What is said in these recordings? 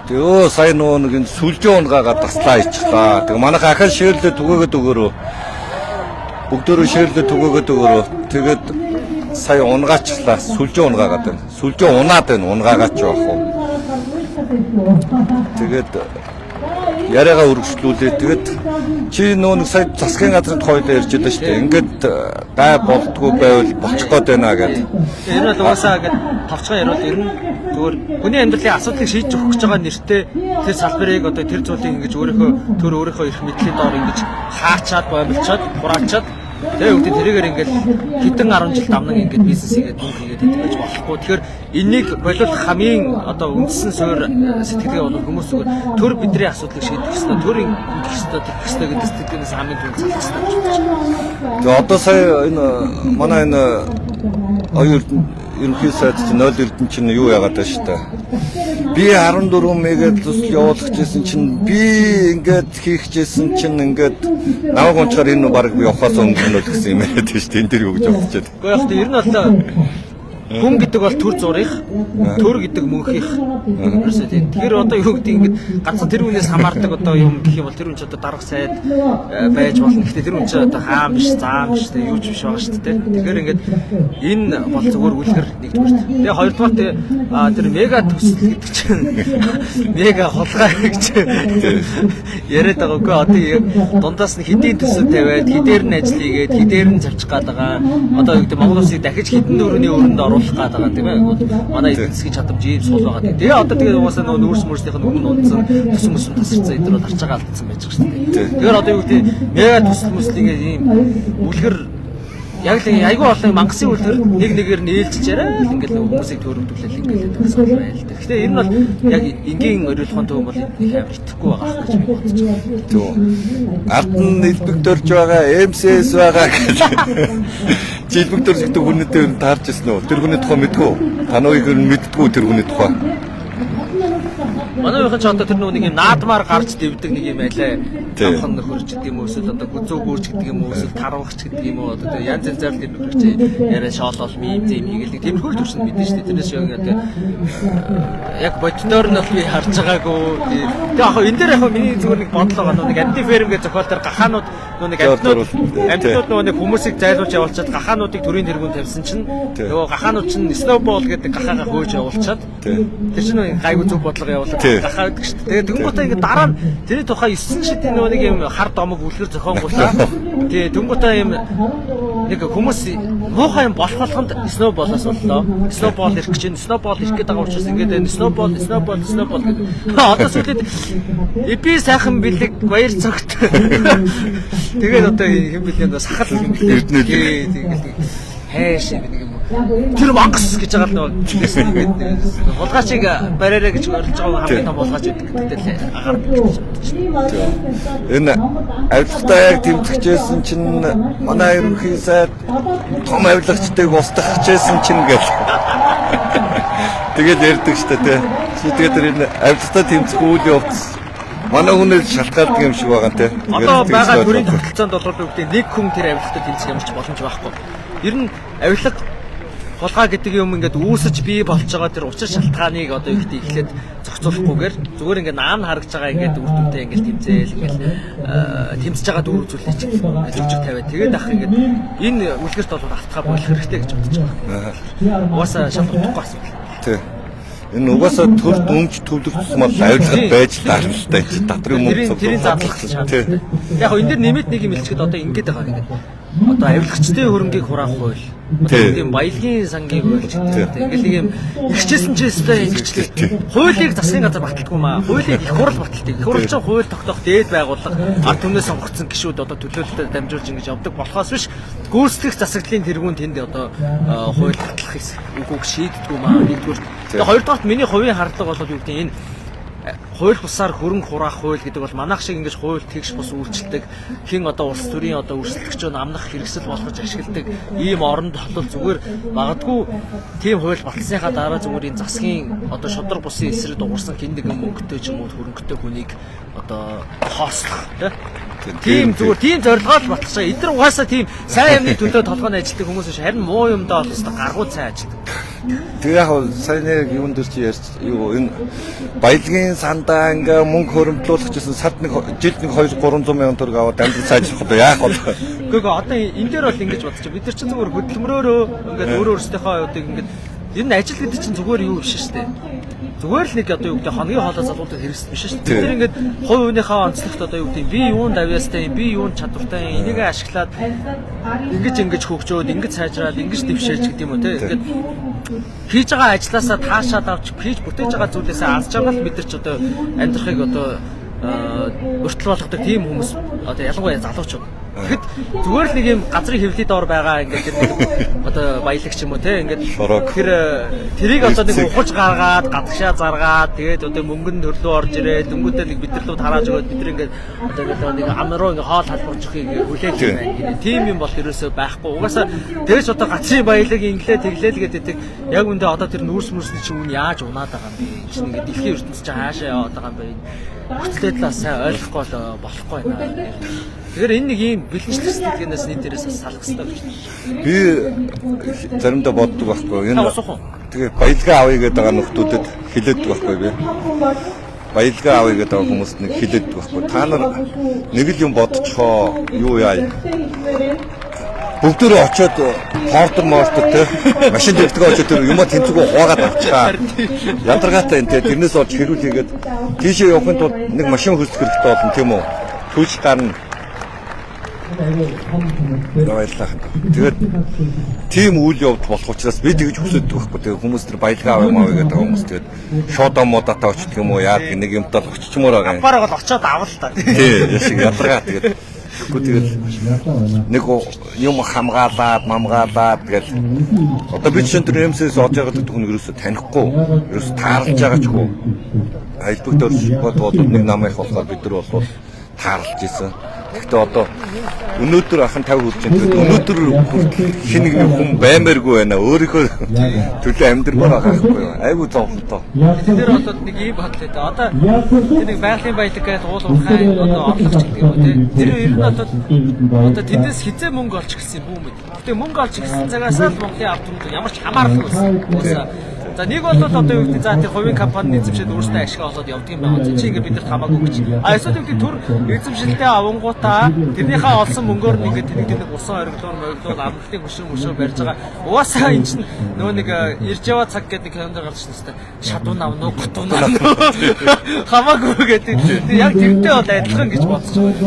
Тэөө сая нөгөө нэг энэ сүлжээ унгаагаа таслаа ичихлаа. Тэгээ манайх ахын ширлээ түгээгээд өгөөрөө. Бүгдөө ширлээ түгээгээд өгөөрөө. Тэгээд сая унгаачлаа. Сүлжээ унгаагаад байна. Сүлжээ унаад байна. Унгаагаад ч явах уу. Тэгээд яриагаа өргөжлүүлээ. Тэгээд чи нөгөө нэг сая засгийн газрын тухай ярьж байлаа шүү дээ. Ингээд гай болдгоо байвал болчих гээд байна гэдэг. Тэр бол угаасаа ингээд товчхон яриул ер нь зүгээр хүний амьдралын асуудлыг шийдэж өгөх гэж байгаа нэртэй тэр салбарыг одоо тэр зүйлийг ингэж өөрийнхөө төр өөрийнхөө эрх мэдлийн доор ингэж хаачаад боомлчоод хураачаад тэгээ үүдээ тэрийгээр ингээд хэдэн 10 жил дамнан ингээд бизнес хийгээд мөнгө хийгээд идэх гэж болохгүй. Тэгэхээр энийг болиулах хамгийн одоо үндсэн суурь сэтгэлгээ бол хүмүүс зүгээр төр бидний асуудлыг шийдэх ёстой, төр ингэх ёстой, тэгэх ёстой гэдэг сэтгэлгээнээс хамгийн түрүүнд салах ёстой гэж бодож байна. Тэгээ одоо сая энэ манай энэ оюун ерөнхий сайд чинь 0 эрдэнэ чинь юу яагаад байна шүү дээ. Би 14 мегад төсөл явуулах гэсэн чинь би ингээд хийх гэсэн чинь ингээд намайг унчаар энэ баг би явахаас өмнө л гэсэн юм яриад байна шүү дээ. Энэ дэр юу гэж бодож байна. Гэхдээ яг тэр нь бол хүн гэдэг бол төр зурих, төр гэдэг мөнхих. Ерөөсөө тийм. Тэгэхээр одоо юу гэдэг ингээд ганцхан тэр хүнээс хамаардаг одоо юм гэх юм бол тэр хүн ч одоо дарга сайд байж болно. Гэхдээ тэр хүн ч одоо хаан биш, заан биш, тэ юу ч биш байгаа шүү дээ. Тэгэхээр ингээд энэ бол зүгээр үлгэр нэгдүгüрт. Тэгээ хоёрдугаарт тэр мега төсөл гэдэг чинь мега хулгай гэж яриад байгаа үгүй одоо яг дундаас нь хэдийн төсөл тавиад хэдээр нь ажил хийгээд хэдээр нь завчих гээд байгаа. Одоо юу гэдэг Монгол улсыг дахиж хэдэн дөрөвний өрөнд оруулах гээд байгаа тийм ээ. Манай эдийн засгийн чадамж ийм сул байгаа. Тэгээ одоо тэгээ угаасаа нөгөө нүүрс мөрснийх нь өмнө унтсан төсөн мөсөн тасарсан энэ бол арчаагаа алдсан байж байгаа шүү дээ. Тэгэхээр одоо юу гэдэг мега төсөл мөсөл ингээд ийм үлгэр яг л айгүй олон мангасын үлгэр нэг нэгээр нь ээлжиж яриа л ингээл хүмүүсийг төөрөгдүүлэл ингээл байдаг асуудал байна л да. Гэхдээ энэ нь бол яг энгийн орилгоон төв бол их амар итгэхгүй байгаа ах гэж би бодож байгаа. Зөв. Ард нь элбэг дөрж байгаа, МСС байгаа гэж. Чи элбэг дөрж гэдэг хүнээтэй ер нь таарч ирсэн үү? Тэр хүний тухай мэдгүй. Танууг ер нь мэддгүү тэр хүний тухай. Манай үеийн ч одоо тэр нэг юм наадмаар гарч дэвдэг нэг юм байлаа. Тий. Амхан нөхөрч гэдэг юм уу эсвэл одоо гүзүү гүрч гэдэг юм уу эсвэл тарвагч гэдэг юм уу одоо тэр янз янзаар л тэр нөхөрч яриа шоолол мим зэм хийгээл нэг тиймэрхүү л төвшөнд мэдэн шүү дээ. Тэрнээс яг одоо яг боддоор нь бол би харж байгаагүй. Тэгээ яг энэ дээр яг миний зүгээр нэг бодол байгаа нэг антиферм гэж зохиол дээр гахаанууд нөгөө нэг Зөөр амтнууд зөөрүүлсэн. амтнууд нөгөө нэг хүмүүсийг зайлуулж явуулчаад гахаануудыг төрийн тэргүүн тавьсан чинь Тий. нөгөө гахаанууд чинь snowball гэдэг гахаагаа хөөж явуулчаад Тий. тэр чинь нэг гайгүй зөв бодлого явуулаад Тий. гахаа гэдэг шүү дээ. Тэгээ тэнгуутаа ингээд дараа нь тэрний тухай 9 шидийн нөгөө нэг юм хар домог үлгэр зохионгуулаа. Тэгээ тэнгуутаа юм нэг хүмүүс муухай юм болох болгонд snowball-аас боллоо. Snowball ирэх гэж байна. Snowball ирэх гээд байгаа учраас ингээд байна. Snowball, snowball, snowball гэдэг. Одоо сүүлд эби сайхан бэлэг баяр цогт. Тэгээд одоо хэн бэлээ нөө сахал юм бэлээ. Эрдэнэ бэлэг. Тий, тэгэл хайш юм нэг юм. Тэр мангас гэж байгаа л нөгөө ингээд хулгайчийг бариараа гэж орилж байгаа хамгийн том хулгайч гэдэг гэдэг л агаар гэж бодож байна. Энэ авилгатай яг тэмцэжсэн чинь манай ерөнхий сайд том авилгачдыг устгах хичээсэн чинь гэл. Тэгээд ярьдаг штэ тий. Чи тэгээд тэр энэ авилгатай тэмцэх үйл явц манай хүнээс шалтгаалдаг юм шиг байгаа тий. Одоо байгаа төрийн тогтолцоонд бол юу гэдэг нэг хүн тэр авилгатай тэмцэх ямар ч боломж байхгүй. Ер нь авилга хулгай гэдэг юм ингээд үүсэж бий болж байгаа тэр учир шалтгааныг одоо юу гэдэг эхлээд зохицуулахгүйгээр зүгээр ингээд наам нь харагдж байгаа ингээд үр дүнтэй ингээд тэмцээл ингээд тэмцэж байгаа дүүр зүйлийг чинь жүжиг тавиад тэгээд ах ингээд энэ үлгэрт бол автгаа болох хэрэгтэй гэж бодож байгаа. Угаасаа шал утгагүй асуудал. Тий. Энэ угаасаа төр дүнж төвлөх тусмал авилгад байж таарна л та энэ дотрын мөнгө Тэрийн задлах Тий. шаардлагатай. Яг гоо энэ дэр нэмээд нэг юм хэлчихэд одоо ингэж байгаа ингээд. Одоо авилгачдын хөрөнгийг хураах хууль. Одоо Тий. тийм баялагын сангийн хууль ч Тий. гэдэг. Ингээл нэг юм ихчээсэн ч өстой ингэчлээ. Хуулийг засгийн газар баталдаггүй маа. Хуулийг их хурал баталдаг. Их хурал чинь хууль тогтоох дээд байгууллага ард түмнээс сонгогдсон гишүүд одоо төлөөлөлтөд дамжуулж ингэж явдаг болохоос биш гүйцэтгэх засаглалын тэргүүн тэнд одоо хууль батлах үгүйг шийддэггүй маа. Нэгдүгürt. Тий. Тэгээ хоёрдугаарт миний хувийн хардлага бол юу гэдэг нь энэ хууль бусаар хөрөнгө хураах хууль гэдэг бол манайх шиг ингэж хууль тэгш бус үйлчилдэг хэн одоо улс төрийн одоо өрсөлдөгчөө намнах хэрэгсэл болгож ашигладаг ийм оронд болол зүгээр магадгүй тийм хууль баталсныхаа дараа зүгээр энэ засгийн одоо шудраг бусын эсрэг дуурсан хэн нэгэн мөнгөтэй ч юм уу хөрөнгөтэй хүнийг одоо хоослох тийм зүгээр тийм зорилгоор л баталж байгаа. Эдгээр угаасаа тийм сайн юмны төлөө толгойн ажилладаг хүмүүс биш харин муу юмдаа бол өстой гаргуу сайн ажилладаг. Тэгээ яг сайн яг юун дээр чи ярьж юу энэ баялагын сандаа ингээ мөнгө хөрөмтлүүлэх гэсэн сард нэг жилд нэг 2 300 мянган төгрөг аваад амьдрал сайжрах одоо яах вэ? Үгүй одоо энэ дээр бол ингэж бодчих. Бид нар чинь зүгээр хөдөлмөрөөрөө ингээд өөр өөрсдийнхөө юудыг ингээд энэ ажил гэдэг чинь зүгээр юу биш шүү дээ. Зүгээр л нэг одоо юу гэдэг хоногийн хоолой залгуулдаг хэрэгсэл биш шүү дээ. Бид нар ингээд хувь хүнийхээ онцлогт одоо юу гэдэг би юунд авьяастай юм, би юунд чадвартай юм, энийг ашиглаад ингэж ингэж хөгжөөд, ингэж сайжраад, ингэж дэвшээж гэдэг юм уу те. Ингээд хийж байгаа ажлаасаа таашаал авч, хийж бүтээж байгаа зүйлээсээ аз жаргал мэдэрч одоо амьдрахыг одоо өртөл болгодог тийм хүмүүс одоо ялангуяа залуучууд. Тэгэхэд зүгээр л нэг юм газрын хэвлэлийн доор байгаа ингээд тэр нэг одоо баялагч юм уу те ингээд тэр тэрийг одоо нэг ухаж гаргаад гадагшаа заргаад тэгээд одоо мөнгөнд төрлөө орж ирээд дөнгөдөө нэг бид нар рүү тарааж өгөөд бид нар ингээд одоо ингээд нэг ам руу ингээд хоол халбарч өгөхийг хүлээх юм байна. Тийм юм бол ерөөсөө байхгүй. Угаасаа тэгэж одоо газрын баялаг инглээ тэглээл гэдэг яг үндэ одоо тэр нүүрс мөрсний чинь үн яаж унаад байгаа юм бэ? Чинь ингээд дэлхийн ертөнц чинь хаашаа яваад байгаа юм бэ? Нөхцөл байдлаа сайн ойлгохгүй бол болохгүй байна. Тэгэхээр энэ нэг ийм бэлэнчлэх сэтгэлгээнээс нийт дээрээс бас салах хэрэгтэй гэж. Би заримдаа боддог байхгүй. Энэ тэгээ баялгаа авъя гэдэг байгаа нөхдүүдэд хэлээддэг байхгүй би. Баялгаа авъя гэдэг байгаа хүмүүст нэг хэлээддэг байхгүй. Та нар нэг л юм бодчихоо юу яа. Бүгдөө очиод портер мортер те машин дэгдэг очиод тэр юмаа тэнцвэргүй хуваагаад авчихаа. Ядаргаатай энэ те тэрнээс олж хэрүүл хийгээд тийшээ явахын тулд нэг машин хөлсөх хэрэгтэй болно тийм үү? Түлш гарна. Баярлалаа. Тэгээд тийм үйл явдал болох учраас би тэгж хүсдэг байхгүй. Тэгээд хүмүүс тэр баялгаа авах юм аа гэдэг хүмүүс тэгээд шодо модатаа очдөг юм уу яадаг нэг юмтал оччмоор байгаа юм. Бараг бол очиод авал та. Тий, яшиг ядаргаа тэгээд Тэгэхгүй тэгэл нэг юм хамгаалаад, мамгаалаад тэгэл одоо би жишээ нь тэр МСС одж байгаа гэдэг хүн ерөөсөө танихгүй, ерөөсөө таарлаж байгаа ч үгүй. Аялбагт оршиход бол нэг намынх болохоор бид нар бол таарлаж исэн. Гэхдээ одоо өнөөдөр ахын 50 хүрч байна. Тэгээд өнөөдөр хүртэл хин нэг хүн баймааргүй байна. Өөрийнхөө төлөө амьдрмаар байгаа байхгүй юу? Айгуу зовлонтой. Тэр одоо нэг ийм бодол байдаг. Одоо тэр нэг байгалийн баялаг гэдэг уул уурхай одоо орлогч гэдэг юм уу те. Тэр ер нь одоо тэндээс хизээ мөнгө олж ирсэн юм бүү мэд. Гэтэ мөнгө олж ирсэн цагаас л Монголын ард түмэнд ямар ч хамааралгүй байсан. За нэг бол одоо юу гэдэг за тэр хувийн компани эзэмшээд өөрсдөө ашиг олоод явдаг юм байгаа. Чи ингээд бидэрт хамаагүй гэж. А эсвэл юу гэдэг төр эзэмшилтэй авангуудаа тэрнийхээ олсон мөнгөөр нь ингээд тэнэг тэнэг усан ориглоор мориглол амралтын хөшөө мөшөө барьж байгаа. Угаасаа эн чинь нөгөө нэг ирж яваа цаг гэдэг нэг кинонд гарч ирсэн хэвээр шадуу навнуу готуу навнуу хамаагүй гэдэг. Яг тэрнтэй бол адилхан гэж бодсон.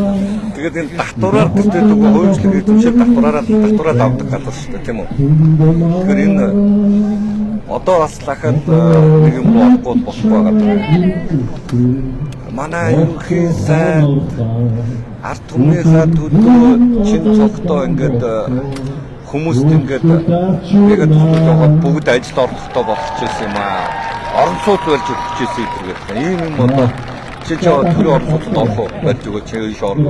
Тэгээд энэ татвараар бүтээдэг хувьчлаг эзэмшил татвараараа татвараад авдаг газар шүү дээ тийм үү? Тэгэхээр энэ одоо бас лахад нэг юм болохгүй болохгүй байгаа даа. Манай ерөнхий сайд ард түмнийхээ төлөө чин цогтоо ингээд хүмүүст ингээд нэгэ тусалж яваад бүгд ажил орлоготой болгочихсон юм аа. Орон сууц барьж өгчихсэн юм гэдэг. Ийм юм одоо чи чи төрийн орон сууцд орох уу? Барьж өгөөч чи ийш орно.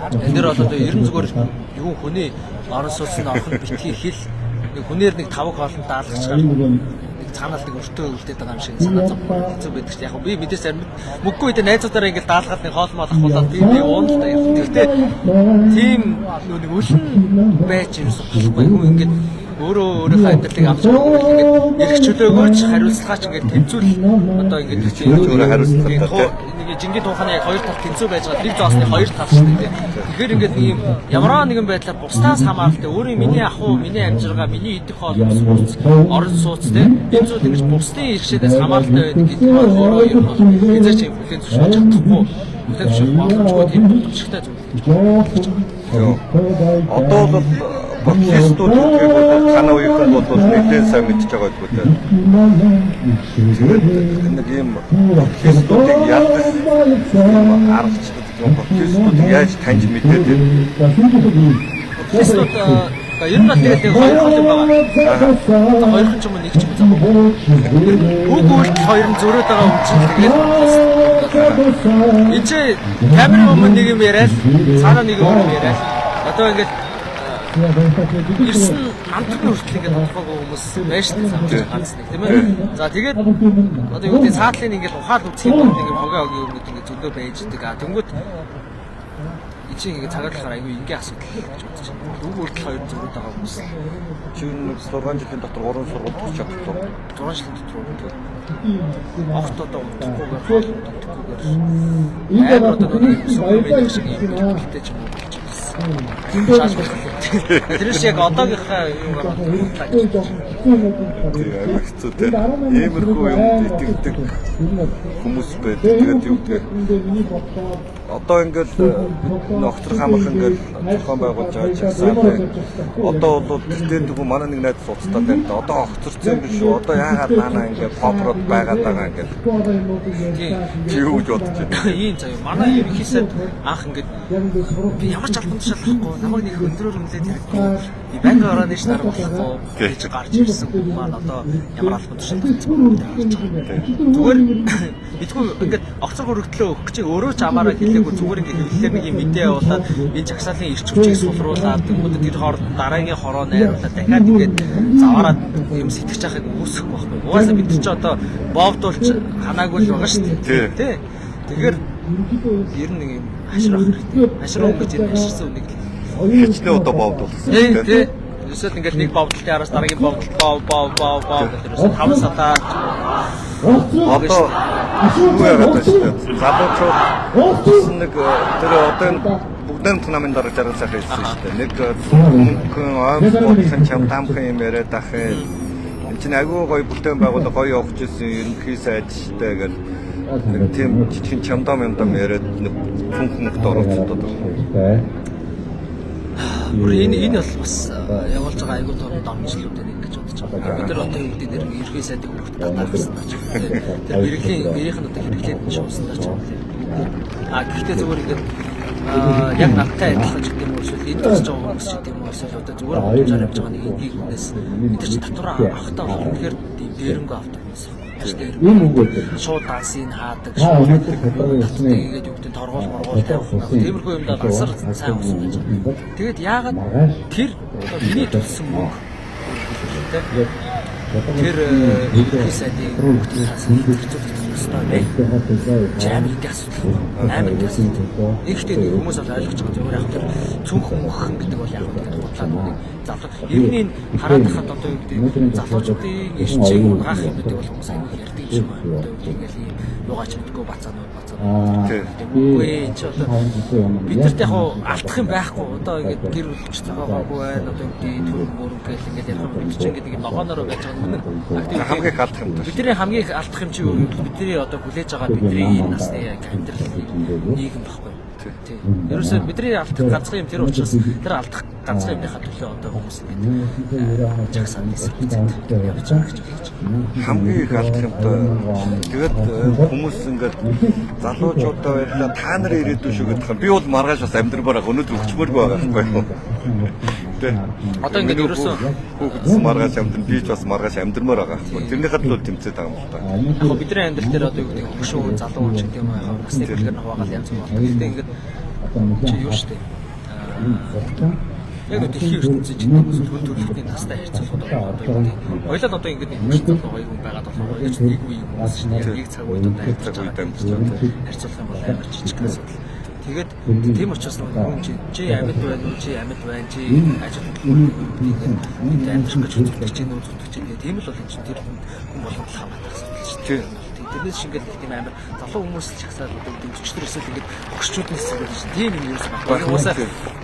Энэ дэр бол одоо ерэн зүгээр юу хүний орон сууцны орох нь битгий хэл нэг хүнээр нэг тавг хоолнд даалгачаар нэг цаанаа л нэг өртөө үлдээд байгаа юм шиг санаа зов хэцүү байдаг чинь яг би мэдээс зарим мөнгөгүй үедээ найзуудаараа ингээл даалгаад нэг хоол мол ахуулаад тийм нэг уун л та яг. Гэхдээ тийм нэг өлн байж ерөөсөө болохгүй хүн ингээд өөрөө өөрийнхөө амьдралыг авч байгаа ингээд эрх чөлөөгөөч хариуцлагаач ингээд тэмцүүл одоо ингээд өөрөө хариуцлагатай нэг жингийн тууханы яг хоёр тал тэнцүү байж байгаа нэг зоосны хоёр тал шүү дээ. Тэгэхээр ингээд нэг юм ямар нэгэн байдлаар бусдаас хамааралтай өөрийн миний ах уу, миний амжиргаа, миний идэх хоол ус орон сууц те энэ зүйл ингэж бусдын иргэшээс хамааралтай байдаг гэдэг нь өөрөө юм бол хизээч юм хүлээн зөвшөөрч чадахгүй хүлээн зөвшөөрөх боломжгүй тийм боломжтой зүйл гэж байна. Одоо бол популистууд гэдгийг бол танай үеийнхэн бол нэлээд сайн мэдж байгаа гэдэггүй те. Тэгээд нэг ийм популистуудыг ялах юм аргач гэдэг юм популистуудыг яаж таньж мэдээд байна? Популистууд ер нь бол тэгээд хоёр хол юм байгаа. Хоёрхан ч юм уу нэг ч юм уу. Үг үйлдэл хоёр нь зөрөөд байгаа юм чинь тэгээд популист. Энд чи камерын өмнө нэг юм яриад цаанаа нэг юм яриад одоо ингээд ирсэн намтрын хүртэл ингээд тодорхойгүй хүмүүс байж тээ ганц нэг тийм ээ. За тэгээд одоо юу гэдэг цаатлын ингээд ухаал үзэх юм бол ингээд хогоо хогийн өмнөд ингээд зөндөө байж идэг. А тэнгүүт Энэ чинь ингээ цагаатлахаар айгүй ингийн асуудал гэж бодож байна. Үг хүртэл хоёр зөрүүд байгаа хүмүүс. Чи нэг 6 жилийн дотор 3 сургууль төгсч чадлаа. 6 жилийн дотор огт одоо унтахгүйгээр хоол унтахгүйгээр амар одоо нэг сүмэн шиг юм бэлтэж юм болж байна. Шааш болох. Тэрээс яг одоогийнхаа юугаар бодлоо. Тийм айгүй хэцүү те. Иймэрхүү юмд итгэдэг хүмүүс байдаг. Тэгээд юу гэдэг одоо ингээл ногтрох хамах ингээл зохион байгуулж байгаа ч гэсэн одоо бол тэртээ дгүү манай нэг найз уцтаад байна. Одоо огцорсон юм биш үү? Одоо яагаад наана ингээд попрод байгаад байгаа ингээд чи юу гэж бодож байна? Ийм заяа. Манай ерөнхий сайд анх ингээд би ямар ч албан тушаал авахгүй намайг нэг өндрөөр үнлээд хэрэггүй. Банк орооны ш нар болохгүй гэж гарч ирсэн хүн маань одоо ямар албан тушаал авсан бэ гэж харж байгаа. Зүгээр мэдгүй ингээд огцор өргөдлөө өгөх чинь өөрөө ч амаараа хэлээгүй зүгээр ингээд хэвлэлээр нэг юм мэдээ явуулаад энэ жагсаалын эрч хүчийг сулруулад тэгмүүд тэр хооронд дараагийн хороо найруулад дахиад ингээд заваараад юм сэтгэж байхыг үүсэхгүй байхгүй. Угаасаа бид нар чи одоо боовдуулж ханаагүй л байгаа шүү дээ. Тэ. Тэгэхээр ер нь нэг юм хашир авах хэрэгтэй. Хашир уу гэж энэ хаширсан үнийг л Хичнээн удаа боовдуулсан тий тий. Ерөөсөө ингээд нэг боовдлын араас дараагийн боовдол бов бов бов бов гэх ерөөсөө 5 сатаа Одоо юу яагаад байна шүү дээ. Залуучууд бас нэг тэр одоо энэ бүгд найрамдах намын дарга жаргал сайхан хэлсэн шүү дээ. Нэг мөнгөн оймс бодлон чамтамхан юм яриад ах юм. Энд чинь айгүй гоё бүтээн байгуулга гоё явах гэсэн ерөнхий сайд шүү дээ гэл нэг тийм жижигэн чамдам юмдам яриад нэг цүнх мөнгөд оруулчихад одоо. Бүр энэ энэ бол бас явуулж байгаа айгүй том домжлууд байна гэж бодож байгаа. Бид нар одоо юу гэдэг нэр ерхий сайдыг хүүхд татаах гэсэн тач. Тэр мэрэглийн гэрийнх нь одоо хэрэглээд шуусан тач. А гэхдээ зүгээр ингээд яг надтай адилхан ч гэдэг юм уу эсвэл энд тусч байгаа хүмүүс ч гэдэг юм уу эсвэл одоо зүгээр гудамжаар явж байгаа нэг энгийн хүнээс бид нар чи татвараа авахтаа бол үнэхээр тийм дээрэнгүй авдаг хүмүүс. Маш дээрэнгүй. Шууд дансыг хаадаг. Шууд тэгээд юу гэдэг торгуул моргуул тавих. Тиймэрхүү юмдаа асар сайн ус байж байгаа. Тэгээд яагаад тэр одоо миний төлсөн мөнгө тэр ерөнхий сайдын хүүхдийн хасах хэрэгцүүлэх ёстой вэ? Чи амар их асуудал. Амар их асуудал. Нэгтэй нэг хүмүүс бол ойлгож байгаа зүгээр яг тэр цүнх мөнхөн гэдэг бол яг тэр худлаа нүг залуу. Ер нь энэ хараад хахад одоо юу гэдэг залуучуудын эрчийг унгаах юм гэдэг бол хүмүүс аягүй ярьдаг юм шиг байна. Одоо юу гэдэг ингээл ийм юугаач мэдгүй бацаанууд бацаанууд. Үгүй ээ чи одоо бид нарт яг хуу алдах юм байхгүй. Одоо ингээд гэр бүлч зохиогоогүй байна. Одоо юу гэдэг төрөг мөрөг гэл ингээд ярих юм бид чинь ингээд нэг ногоонороо байж байгаа нь үнэн. Хамгийн их алдах юм даа. Бидний хамгийн их алдах юм чи юу гэвэл бидний одоо хүлээж байгаа бидний энэ насны амьдрал нийгэм байхгүй. Тий. Ерөөсөө бидний алдах ганцхан юм тэр учраас тэр алдах ганцхан юмныхаа төлөө одоо хүмүүс ингээд жагсааны эсрэг явж байгаа гэж бодож байна. Хамгийн их алдах юмтай. Тэгээд хүмүүс ингээд залуучуудаа баярлаа та нар ирээдүй шүү гэдэг юм. Би бол маргааш бас амьдрмаар байгаа. Өнөөдөр өчмөргүй байгаа байхгүй юу? Тэ. Одоо ингээд ерөөсөө хүүхдс маргааш амьдрна, би ч бас маргааш амьдрмаар байгаа байхгүй. Тэрнийхээ төлөө тэмцээд байгаа юм л та. Яг бидний амьдрал дээр одоо юу гэдэг хөгшин залуу хүн ч гэдэг юм уу насны бэлгэр нь хуваагаал янз бүр болдог. Гэхдээ ингээд чи юу штэ. Яг нэг дэлхийн ертөнцийн ч гэдэг юм уу төл төрөлхтний настай харьцуулахад одоо юу гэдэг. Хоёлаа одоо ингээд нэг хөгшин залуу хоёр хүн байгаад болохоор яг нэг үе хүмүүс чинь яг нэг цаг үед одоо Цаг үед амьдарч байгаа. харьцуулах юм бол амар жижиг асуудал. Тэгээд тийм учраас нэг хүн чи амьд байна уу, чи амьд байна, чи ажил хөдөлмөр ингээд амьдрах гэж үзүүлж чинь үү зүтгэж чинь. Тийм л бол энэ чинь тэр хүн болгонд л хамаатай асуудал шүү дээ. Тэрнээс шингээл нэг тийм амар залуу хүмүүс л чагсаад одоо өчтөр эсвэл ингээд хөгшчүүдний хэсэг байж чинь тийм юм ерөөс байхгүй. Уусаа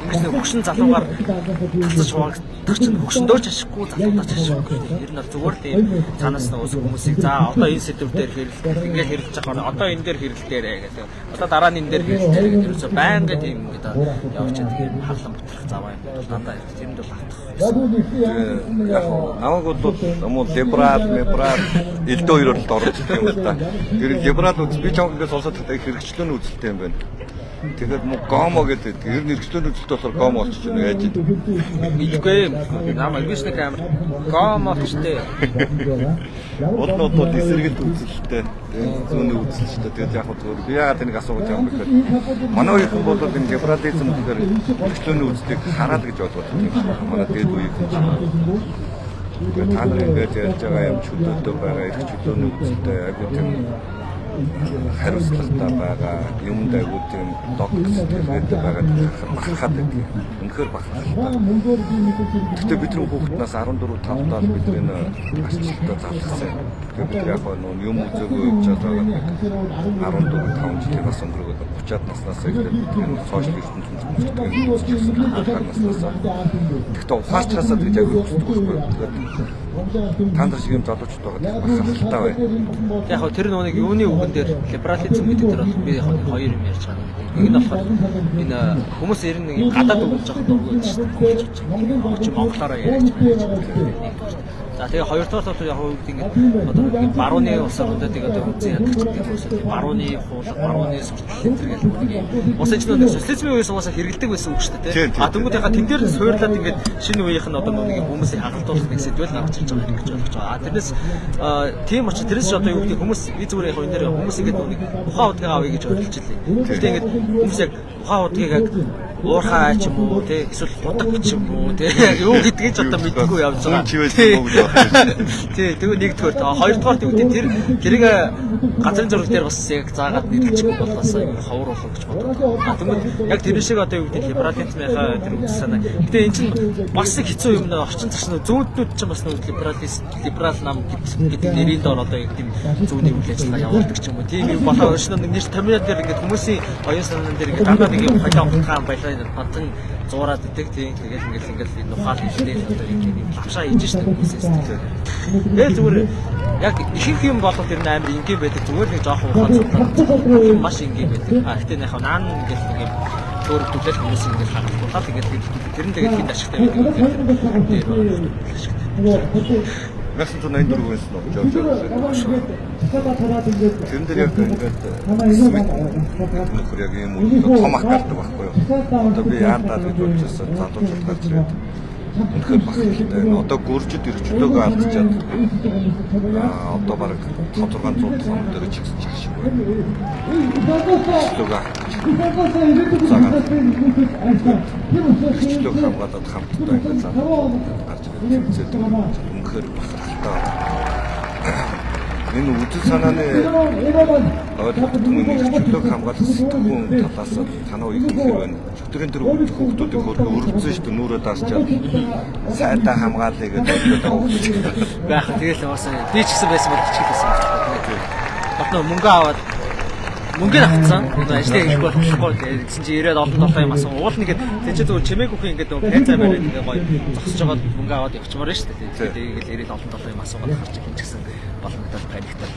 ингэж нэг хөгшин залуугаар татаж хуваагдах чинь хөгшөндөө ч ашиггүй залуудаа ч ашиггүй. Ер нь бол зүгээр л тийм цаанаас нь ус хүмүүсийг за одоо энэ сэдв дээр хэрэлдэх ингээд хэрэлж байгаа одоо энэ дээр хэрэлдээрэ гэдэг. Одоо дараа нь энэ дээр хэрэлдээрэ гэдэг. Ерөөсөө байнга тийм ингээд явж байгаа. Тэгэхээр харлан бутрах заваа юм бол дандаа тэрэнд бол автах. Яг намайг бол муу либерал, либерал элдөө хоёроор л орж ирэх юм л да. Тэр либерал үз би чамд ингээд сонсоод байхдаа их хэрэгчлөөний үзэлтэй юм байна. Тэгэхээр муу гомо гэдэг. Тэр нь хэрэгчлөөний үзэлт болохоор гомо болчих юм яаж юм. Мэдгүй юм. Намайг биш нэг амар гомо болчтой. Уул нь бол эсэргэлт үзэлтэй. Зүүнний үзэл шүү дээ. Тэгээд яг хөө зүгээр би яагаад энийг асууж байгаа юм бэ гэхээр манай үеийнхэн бол энэ либерализм гэхээр хэрэгчлөөний үзлийг хараад гэж ойлгоод байгаа юм шиг байна. Манай дээд үеийнхэн чинь. Тэгээд та нар ингээд ярьж байгаа юм чөлөөтэй байгаа, эрх чөлөөний үзэлтэй айгуу тийм хариуцлагатай байгаа, юмд айгуу тийм логик сэтгэлгээтэй байгаад бахархаад байдаг. Үнэхээр бахархалтай. Гэхдээ бидний хүүхэд нас 14 5 тал бид энэ ачлалтаа залгасан юм. Тэгэхээр бид яг нөө юм үзээгүй явж байгаа 14 5 жилийн нас өнгөрөөд 30-аад наснаас эхлээд бид энэ сошиал ертөнцөнд үздэг юм үзчихсэн наснаас. Гэхдээ ухаарчхаасаа тэгж аягүй хүсдэг байхгүй. Тэгэхээр та нар шиг юм залуучууд байгаа бахархалтай байна. Яг хөө тэр нэг юуны үгэн дээр либерализм гэдэг дээр бол би яг нэг хоёр юм ярьж байгаа. Нэг нь болохоор энэ хүмүүс ер нь нэг гадаад үг жоох дургүй байдаг шүү дээ. Монголч монголоороо яриач байж. За тэгээ хоёрдугаар бол яг юу гэдэг ингээд одоо нэг барууны улс орнуудыг одоо үзэн яддаг ч гэдэг юм уу. Барууны хуулаг, барууны суртал энэ төр гэл нэг юм. Улсын ч нэг социализмын үеэс угаасаа хэрэгэлдэг байсан үг шүү дээ. А тэнгууд яха тэн дээр нь суурлаад ингээд шинэ үеийнх нь одоо нэг хүмүүсийг хагалдуулах нэг сэдвэл гарч ирж байгаа гэж ойлгож байгаа. А тэрнээс тийм учраас тэрнээс ч одоо юу гэдэг хүмүүс би зүгээр яг энэ дээр хүмүүс ингээд нэг ухаан удгийг авъя гэж ойлж илээ. Гэхдээ ингээд хүмүүс яг ухаан удгийг яг уурхай ч юм уу тий эсвэл худаг ч юм уу тий юу гэдгийг ч одоо мэдэхгүй явж байгаа. Хүн чивэл юм уу гэж байна. Тий, тэгвэл нэгдүгээр та хоёрдугаар тэгвэл тэр тэрийг газрын зураг дээр бас яг заагаад нэрлэчихгүй болоос аюу ховор болов гэж бодод. А тэгмэд яг тэр шиг одоо юу гэдэг либерализмынхаа тэр үзэл санаа. Гэтэ эн чинь бас их хэцүү юм нэ орчин зочноо зүүнднүүд чинь бас нэг либералист либерал нам гэдэг нэрийн доор одоо яг тийм зүүнний үйл ажиллагаа явуулдаг ч юм уу. Тийм юм болоо өршнө нэг нэр томьёо дээр ингээд хүмүүсийн оюун санаан дээр ингээд дандаа нэг юм холио утгаан баялаа бантан зуураад идэг тийм тэгэл ингээл ингээл энэ ухаал хэлтэй одоо юм лавшаа хийж штэ хүмүүсээс. Тэгэл зүгээр яг ихэнх юм болоод тэр нь амар энгийн байдаг зүгээр нэг жоохон ухаан судлаад маш энгийн байдаг. А гэтээ яг наан ингээл нэг юм төөрөгдүүлэл хүмүүс ингээл хагалдуулаад ингээл тэр нь тэгэл хинт ашигтай байдаг юм. Тэр ашигтай. 1984 оноос нь явж байгаа. Тэрэн дээр яг ингээд нөхөр яг юм том ах гардаг байхгүй юу. Одоо би яандаа гэж бодож байсан залуучууд гарч ирээд үнэхээр бахархалтай. Одоо гүржид эрхчлөөгөө алдчихад одоо бараг 5 600 тонн дээр чигсэн чах шиг байна. Эрхчлөөгөө алдчих. Эрхчлөөг хамгаалаад хамтдаа ингээд залуучууд гарч ирээд тэмцээд үнэхээр бахархалтай. Энэ үзэл санааны ойлголт мөн эрхчлөөг хамгаалах сэтгүүн талаас танаа үеийн хэр байна. Өчигдрийн тэр хүүхдүүдийг хөргө өргөцсөн шүү дээ нүрээ даасчаад сайдаа хамгаалъя гэдэг ойлгоод байгаа хүүхдүүд. Байх тэгэл бас би ч гэсэн байсан бол хичээлсэн байна. Дотноо мөнгө аваад мөнгө нь авцсан. Ажлаа хийх болохгүй гэсэн чи ирээд олон долоо юм асан. Уул нэгэд тэр чи зүгээр чимээгүйхэн ингээд нөгөө пенза бариад ингээд гоё зогсож байгаа мөнгө аваад явчмаар нь шүү дээ. Тэгээд ингээл ирээд олон долоо юм асуугаад гарч ин ч гэсэн боломжтой паниктал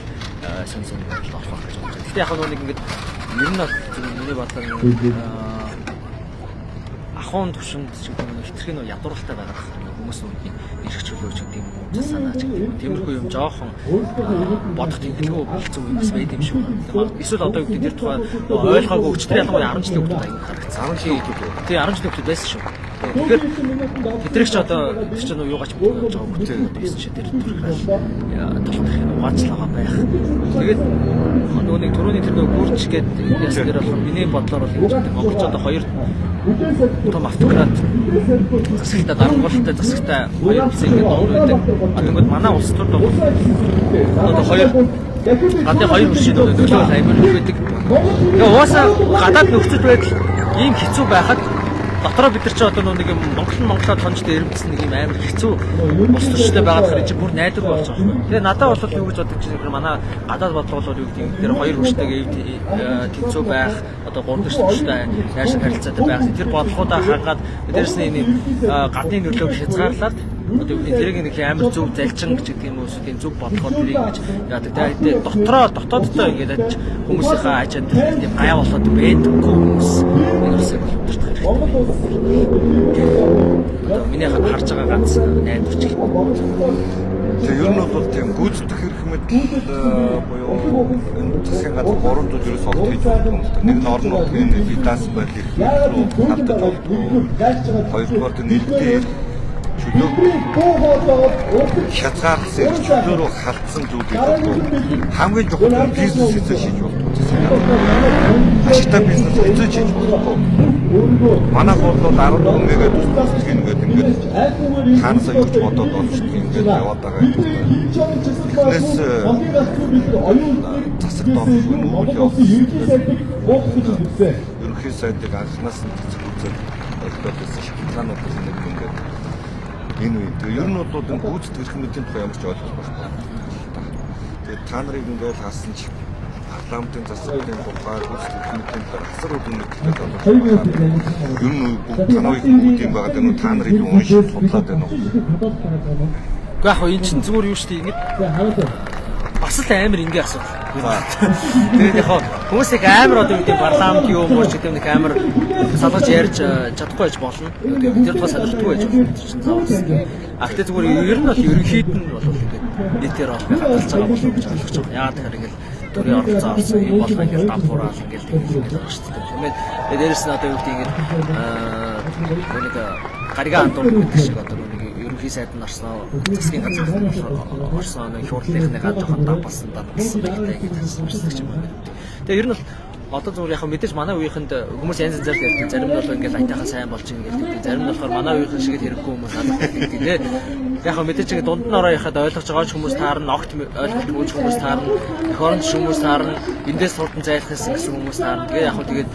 сон сон байдалд орох гэж бодож байна. Гэтэ яг нэг ингээд ер нь бол зүгээр миний бодлоор ахуйн төвшөнд ч гэдэг юм хитрхи нөө ядууралтай байгаа хүмүүс нүдний эрх чөлөө ч гэдэг юм уу үзэл санаа ч гэдэг юм тиймэрхүү юм жоохон бодох тэнхлэгүй болцсон юм бас байд юм шиг байна. Эсвэл одоо юу гэдэг тэр тухай ойлгоогүй өчтөр ялангуяа 10 жилийн хүүхдүүд аяг харагдсан. 10 жилийн хүүхдүүд. Тий 10 жилийн хүүхдүүд байсан шүү. Тэгэхээр тэдрэг ч одоо тэр чинь юугаач мэдгүй явж байгаа хүүхдүүд байсан чи тэр төрхрал толгой дахин угаацлаагаа байх. Тэгээд нөгөө нэг түрүүний тэр нөгөө гүрч гэдэг яс дээр болохоор миний бодлоор бол ингэж гэдэг монголч одоо хоёр том автократ засагтай дарангуйлалтай засагтай хоёр улсын ингээд доор байдаг. А тэгвэл манай улс төр бол одоо хоёр гадны хоёр хөршийн нөлөө аймар их байдаг. Тэгээ угаасаа гадаад нөхцөл байдал ийм хэцүү байхад дотроо бид нар чи одоо нэг юм Монгол нь Монголоо тонжтой эрэмбэлсэн нэг юм амар хэцүү улс төрчтэй байгаад хэрэг чи бүр найдваргүй болж байгаа юм. Тэгээ надад бол юу гэж боддог чинь манай гадаад бодлого бол юу гэдэг юм тэр хоёр хөрштэйгээ тэнцүү байх одоо гурав дахь хөрштэй найршин харилцаатай байх тэр бодлогоудаа хангаад дээрэс нь энэ гадны нөлөөг хязгаарлаад одоо юу гэдэг тэрийг нэг амар зөв залжин гэж гэдэг юм уу эсвэл тийм зөв бодлогоор тэрийг ингэж яадаг. Тэгээ дотроо дотооддоо ингээд аж хүмүүсийнхээ аж амьдрал тийм гай болоод байдаггүй хүмүүс энэ улсыг бол удирдах хэрэгтэй. Одоо миний харж байгаа ганц найдвар ч гэх юм. Тэгээ ер нь бол тийм гүйцэтгэх эрх мэдэл буюу энэ засгийн газар гурван зүйл ерөөс олд хийж болдог юм л да. Нэг нь орон нутгийн финанс байдал эрх мэдэл рүү хандаж болдгоо. Хоёрдугаар нь нийтдээ эрх чөлөө хязгаарласан эрх чөлөө рүү халтсан зүйлийг болдгоо. Хамгийн чухал нь бизнес хэзээ шийдэж болдгоо. Ашигтай бизнес хэзээ шийдэж болохгүй. Манайх бол 14 мэгээ төсөл хийнэ гэдэг ингээд хаанасаа юу ч бодоод олж ингээд яваад байгаа юм. Тэрнээс засаг доош үйл явдал ерөнхий сайдыг анханаас нь цэцэг үзээд ойлголоо байсан шалтгаанууд бол нэг ингээд энэ үе. Тэгээ ер нь бол энэ гүйцэтгэх эрх мэдлийн тухай ямар ч ойлголт байхгүй. Тэгээд та нарыг ингээд хаасан чи парламентын засгийн тухай гүйцэтгэх эрх мэдлийн талаар асар үл мэддэг болов. Ер нь бүгд танай үеийн бүгд юм байгаа даа та нарыг уншиж судлаад байна уу? Уу яг хоо эн чинь зүгээр юу шүү дээ ингээд бас л амар ингийн асуудал. Тэгээд яг хоо хүмүүс их амар одоо юу гэдэг парламент юу мууч гэдэг нэг амар салгаж ярьж чадахгүй байж болно. Тэгээд тэр тухай сонирхдаггүй байж болно чинь заавал. А гэтээ зүгээр ер нь бол ерөнхийд нь бол ингээд нийтээр бол хадгалж байгаа болов гэж ойлгож байгаа. Яагаад тэгэхээр ингээд төрийн оролцоо авсан юм болго ингээд дампуураал ингээд тэгээд ингээд байгаа шүү дээ. Тийм ээ. Тэгээд дээрэс нь одоо юу гэдэг ингээд нэг гаригаа андуур гэдэг шиг одоо нэг ерөнхий сайд нь орсноо засгийн газар орсон нэг хурлынхныгаа жоохон дампалсан дампалсан гэдэг ингээд хэлсэн ч юм байна. Тэгээ ер нь бол одоо зүгээр яг мэдээж манай үеийнхэнд хүмүүс янз янзаар ярьдаг. Зарим нь бол ингээд айтайхан сайн болж ийн гэдэг. Зарим нь болохоор манай үеийнхэн шиг л хэрэггүй хүмүүс алах гэдэг тийм. Яг мэдээж ингээд дунд нь ороо яхад ойлгож байгаа ч хүмүүс таарна, огт ойлголтгүй ч хүмүүс таарна, эх оронд хүмүүс таарна, эндээс сурдан зайлах гэсэн хүмүүс таарна. Тэгээ яг тэгээд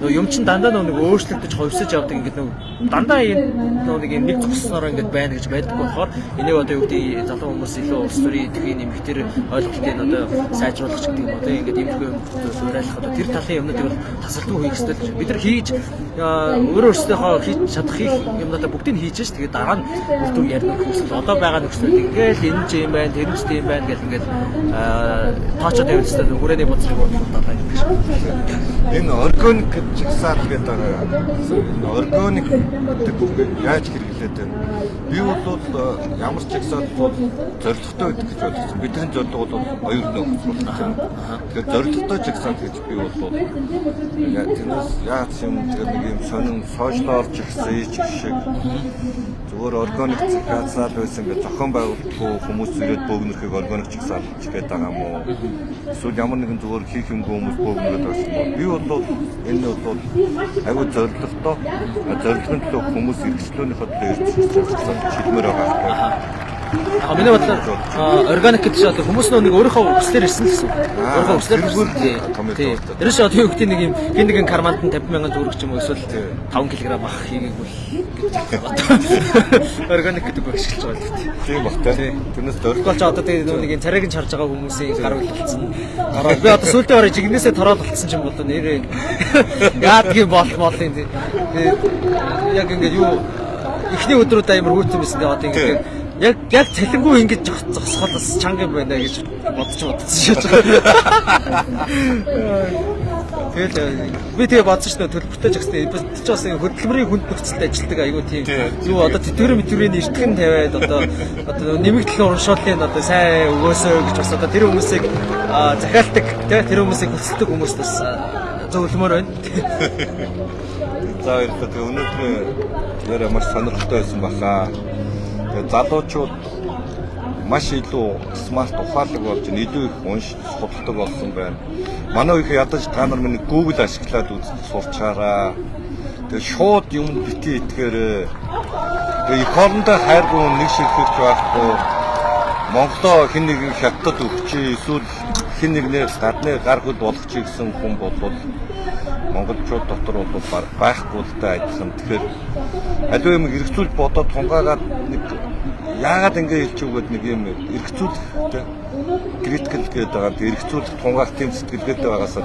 нөө юм чин дандаа нөө нэг өөрчлөгдөж хувьсаж явдаг ингээд нөө дандаа энэ нөө нэг юм нэг зогссоноор ингээд байна гэж байдаггүй болохоор энийг одоо юу гэдэг залуу хүмүүс илүү улс төрийн идэвхийг нэмэх тэр ойлголтыг одоо сайжруулах гэдэг юм уу тийм ингээд иймэрхүү юм суурайлах одоо тэр талын юмнуудыг бол тасралтгүй хийх ёстой л гэж. Бид нар хийж өөрөө өөрсдийнхөө хийж чадах хийх юмнуудаа бүгдийг хийж ш. Тэгээд дараа нь үр дүн ярина нөхцөл одоо байгаа нөхцөл ингээл энэ ч юм байна, тэр нь ч тийм байна гэл ингээл тоочод явж ёстой хүрээний бодлогыг бодлоо гэдэг шиг. Энэ органик жагсаал гэдэг байгаа. Энэ органик гэдэг үгийг яаж хэрэглээд байна? Би бол ямар ч жагсаал бол зорилготой байдаг гэж бодсон. Бидний зорилго бол оюун нөхцөл юм. Тэгэхээр зорилготой жагсаал гэж би бол тэрнээс яаж юм тэр нэг юм сонин сошиал жагсаж шиг зүгээр органик жагсаал байсан гэж зохион байгуулалтгүй хүмүүс ирээд бөөгнөрхийг органик жагсаал гээд байгаа юм уу? Эсвэл ямар нэгэн зүгээр хийх юмгүй хүмүүс бөөгнөрөөд байгаа юм уу? Би бол энэ бол айгүй зорилготой зорилгын төлөө хүмүүс эрхчлөөнийхөө төлөө ирж жагсаал гэж хэлмээр байгаа байхгүй. А миний бодлоор органик гэдэг чинь одоо хүмүүс нэг өөрийнхөө хүслээр ирсэн л гэсэн. Өөрийнхөө хүслээр ирсэн. Тийм. Тэр чинь одоо юу гэдэг нэг юм хин нэгэн карманд нь 50 мянган төгрөг ч юм уу эсвэл 5 кг мах хийгээгүй л гэж одоо органик гэдэг үг ашиглаж байгаа л гэдэг. Тийм баг тий. Тэрнээс зорилго Бол ч одоо тэгээ нэг юм царайг нь чарж байгаа хүмүүсийн гар болцсон. Би одоо сүүлдээ ороо жигнэсээ тороод болцсон ч юм болоо нэрээ. Яадгийн бол молын тий. Яг ингээд юу эхний өдрүүд амар хүүтэн байсан тэгээ одоо ингээд яг цалингүй ингэж зогсоход бас чанга юм байна гэж бодож бодсон шиж байгаа. Тэгэл би тэгээ бодсон шүү дээ төлбөртэй ч гэсэн би ч бас хөдөлмөрийн хүнд нөхцөлд ажилладаг айгүй тийм юу одоо тэтгэврийн мэтгэврийн эртгэн тавиад одоо нэмэгдэл урамшууллын одоо сайн өгөөсөө гэж бас одоо тэр хүмүүсийг захиалдаг тий тэр хүмүүсийг хөсөлдөг хүмүүст бас зөвлөмөр байна. За баярлалаа. Тэгээ өнөөдрийн яриа маш сонирхолтой байсан баха. Тэгээ залуучууд маш илүү смарт ухаалаг болж илүү их уншиж судалдаг болсон байна. Манай үеийн ядаж та нар минь Google ашиглаад үзэж сурчаараа. Тэгээ шууд юм бити итгээрээ. Тэгээ эх орондоо хайргүй нэг ширхэгч байхгүй. Монголоо хэн нэгэн хятад өгчий эсвэл хэн нэгнээр гадны гар хөл болгочих гэсэн хүн болвол монголчууд дотор бол байхгүй л да адилхан. Тэгэхээр аливаа юм эргцүүлж бодоод тунгаагаад нэг яагаад ингэ хэлчих үгээд нэг юм эргцүүлэх тэ критикал гэдэг байгаа. Эргцүүлэх тунгаах тийм сэтгэлгээтэй байгаасаа.